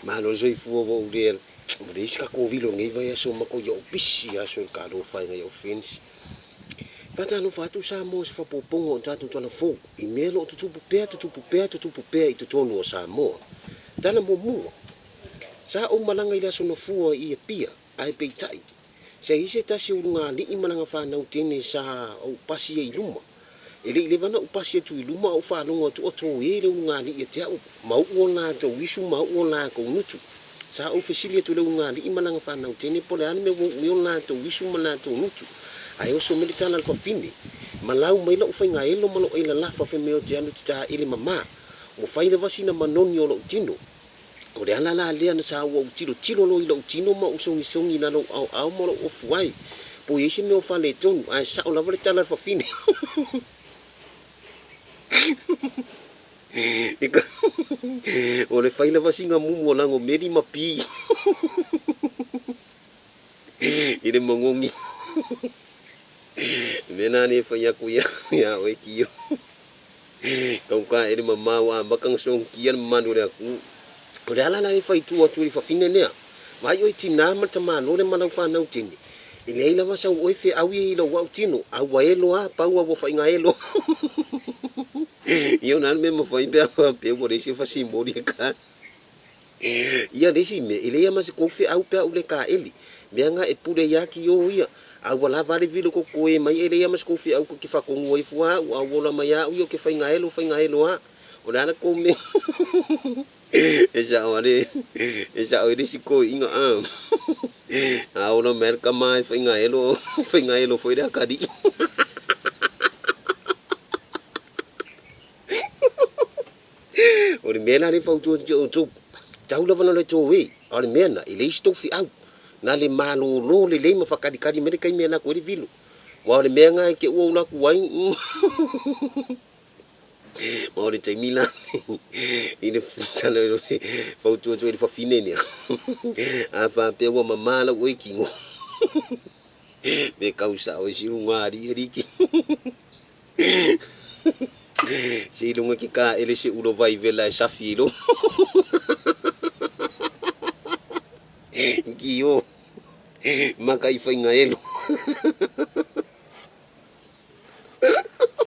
Malo le soifua ua ou le ua leai se tatou vilo i lenei vaiaso ma matou ia ou pisi aso i le talofa e nai ou friends. Faatalofa atu Samoa i se faaopoopoga o le tatou tala fou i mea o lo o tutupu pea, tutupu pea, tutupu pea i totonu o Samoa. Tala muamua, Sa ou malaga i le Aso Nofua i Apia, ae peitai, sa i ai se tasi o ulugalii ma lana fanau teine sa ou pasi ai i luma. E le i leva ona ou pasi atu i luma a ou faalogo atu o toe le ulugalii ia te au, ma uu o latou isu ma uu o latou gutu. Sa ou fesili atu i le ulugalii ma lana fanau teine po o le a le mea ua uu ai o latou isu ma latou gutu. Ae oso mai le tala a le fafine, Malau mai lou faigaelo ma lou ailalafa fai mai ou te alu ou te taele mama. Ua fai lava sina manogi o lou tino. O le ala la lea na sa ua ou tilotilo loa i lou tino ma ou sogisogi i lalo o aoao ma lou ofu ai, po o i ai se mea o faaletonu, ae sao lava le tala a le fafine. O le fai lava sina mumu o lago meli ma pi i le magogi. Mea na le fai atu ia oe Kio. Tau taele mamao ua amata ona sogitia le mamalu o le atunuu. O le ala la e fai tua atu i le fafine lea, vaai oe tina ma le tamaloa le ma lau fanau teine, e leai lava sau oe feau ia i lou au tino, a ua elo a, pau a ua faiga elo. Ia o le a le mea e mafai pe a faapea ua leai se fasimoli e ka. Ia le isi mea, e leai lava ma se kou feau pe a ou le taele. Mea na e pule ia ki o ia. A ua lava le vilo totoe mai e leai lava ma se kou feau tou te faatonu ai fua au, a ua ola mai au ia ou te faigaelo, faigaelo a. O le a la tou mea e sao ale, e sao ai le isi toeaina a. A ola mai le tama e faigaelo, faigaelo foi le atalii. O le mea la lea e fautua atu ia outou, tau lava ona le toe, a o le mea lena, e leai se tou feau, na le malolo lelei ma faatalitali mai le taimi e alu atu ai le vilo. Aua o le mea lena e te ua ou alu atu ai, o le taimi la i le tala o le fautua atu ai i le fafine lea, a faapea ua mama lau oe tino, me kau sao ai si luga alii aliki. Seiloga ke kaele se ulo vai vela e safi i lo. Kio, maka i whainga elo.